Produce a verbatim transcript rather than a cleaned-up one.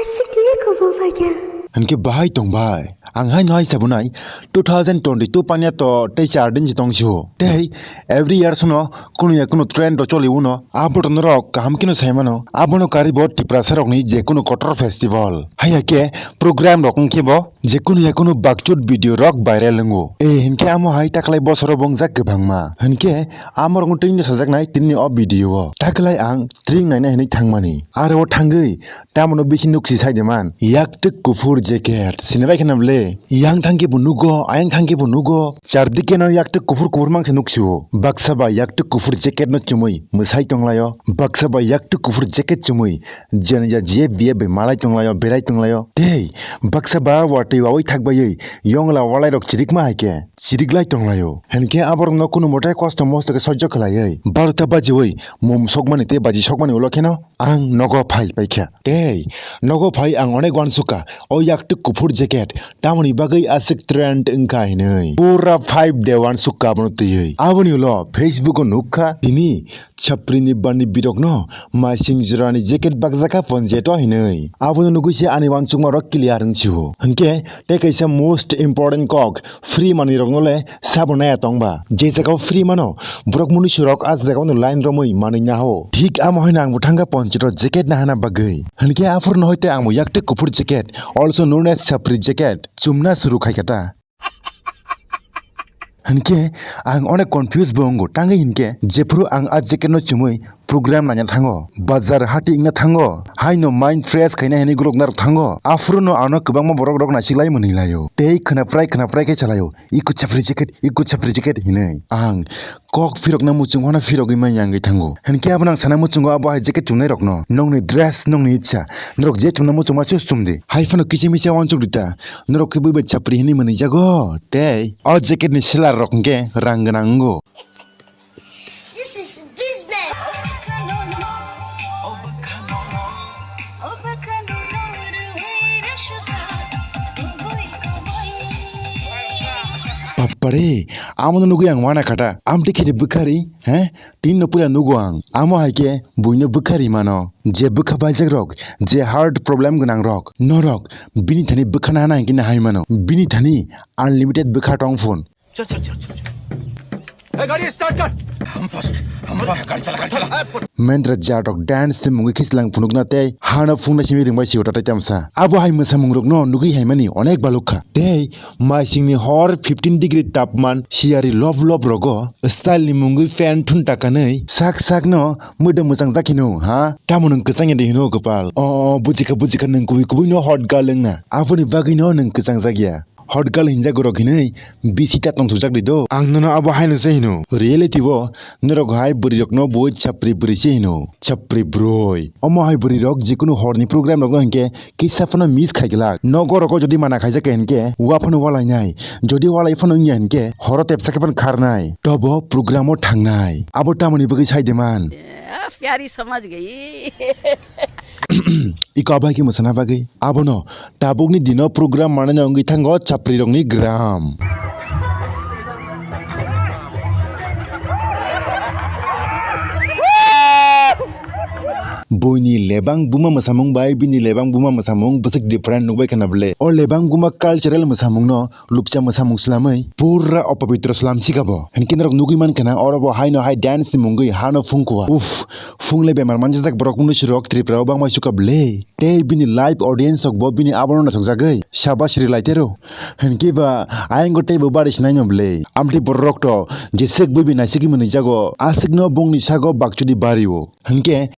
Aswk twi kubu phaikha. Hinkhe bahai tong bai. Ang hai no hai sabunai two thousand twenty-two panya to tei char din si tong si ho. Tei every year sono kunu ya kunu trend ro choli uno. Abo to norok kaham khe no sai mano. Abono kari bo Tiprasa rokni je kunu kotor festival. Haiya khe program rok wng khe bo je kunu ya kunu bakchut video rok viral wngo. E hinkhe amo hai taklai bosoro bo wngjak kwbangma. Hinkhe amo rok no twi no sajaknai tini o video o. Taklai ang string naina hinwi thangmani. Aro o thangwi Tamoni bisi nuksi sai de man. Yaktwk kuphur jacket. Sini bai kheno le. Yang thangke bo nugo, ayang thangke bo nugo. Chardike no yaktwk kuphur kuphur mangse nuksio. Baksa ba yaktwk kuphur jacket no chumui mwsai tonglaio. Baksa ba yaktwk kuphur jacket chumui jani ja je biye be malai tonglaio, berai tonglaio. Tei baksa ba watwi wawi thak baiwi yongla walai rok chirikma hai khe chiriklai tonglaio. Hinkhe aborok no kunu mote kosto mosto khe sojjo khlaiwi barota bajiwi mum sokmani tei baji sokmani ulo kheno ang nogo phai paikha. Tei nogo phai ang onek uansukha o yaktwk kuphur jacket tamoni bagwi aswk trend wngkha hinwi. Pura five day uansukha abono twiwi. Aboni ulo Facebook o nukkha tini chaprini bani birokno maising jorani jacket bakjakha ponjeto hinwi. Abono nugwi se ani uansukma rok clear wngsio. Hinkhe tei kaisa most important kok free manwi rokno le sabo naya tongba. Je jagao free mano, borok munusurok a jagao no line romwi manwi naho. Thik amo haino ang bo thangkha ponchito jacket nahana bagwi. Hinkhe aphuru no hoite ang bo yaktwk kuphur jacket, also known as chapri jacket, chumna suru khaikha ta. Hinkhe ang onek confuse bo wngo, tangwi hinkhe jephuru ang a jacket no chumui program naina thango, bazar hati wngna thango, haino mind fresh khaina hinwi gurukna rok thango, aphuru no ano kwbangma borok rok naisik lai mwnwi laio, tei khwnaprai khwnaprai khe salaio, "Iko chapri jacket, iko chapri jacket," hinwi. Ang kok phirokna muchung hano phirogwi manya wngwi thango. Hinkhe abono ang sana muchungo abo hai jacket chumnai rokno, "Nongni dress, nongni icha, norok je chumna muchungma chus chumdi. Hai phano kisa misa uansuk di ta, norok khe bui bai chapri hinwi mwnwi jago." Tei o jacket ni seller rok hinkhe rang gwnang wngo. This is business. Bappare, amo no nugui ang wana khata. Amtwi khe de bwkhari, he? Tin no puila nugo ang. Amo hai khe buino bwkhari mano. Je bwkha baijak rok, je heart problem gwnang rok, norok bini thani bwkha nahana hinkhe nahai mano. Bini thani unlimited bwkha tong phun. चल चल चल चल चल। ए, गाड़ी स्टार्ट कर। हम फर्स्ट, हम फर्स्ट, गाड़ी चला, गाड़ी चला। Mendra jatok dance tei mungwi khichlang phunukna tei hano phungna simi ringbai sio tatai tamsa. Abo hai mwsamung rokno nugwi haimani onek baluk kha. Tei maisingni hor fifteen degree tapman siyari lop lop rogo style ni mungwi pant thun takanwi sak sakno mwdwm mwchang jak hino ha? Tamo nwng kwchang ya de hino kwpal? O, o, bujikha, bujikha, nwng kubui kubui no hot girl wngna. Aboni bagwi no nwng kwchang jak ya. Hot girl hinjago rok hinwi bisi ta tongthokjak di do. Ang nono abo haino se hino. Reality o norok hai bwrwi rokno bo chapri bwrwi se hino. Chapri bwrwi. Omo hai bwrwi rok jikunu horni program rokno hinkhe kisa phano miss khai glak. Nogo rogo jodi mana khaijak khe hinkhe wa phano walainai. Jodi walai phano wngya hinkhe horo tepsa khe phano kharnai. Tobo program o thangnai. Abo tamoni bagwi sai de man. आ, प्यारी समझ गई। Iko abai khe mwsana bagwi. Abono tabukni dino program manana wngwi thango chaprirokni gram. Buini lebang buma mwsamung bai bini lebang buma mwsamung bwswk different nukbai khana bwle. O lebang buma cultural mwsamungno lupcha mwsamung slamwi pura opobitro slam sikabo. Hinkhe norok nugwi mankha na oro bo haino hai dance ni mungwi hano phungkwa. Uff, phungle bemar manjajak borok mwnwi surok Tripura o bangma sukha ble. Tei bini live audience rok bo bini abono nathokjagwi sabash ri laitero. Hinkhe ba ayang tei bo bari sinaino ble. Amtwi borok to jesek bui bi naisigwi mwnwi jago. Aswkno bongni sago bakchudi bario. Hinkhe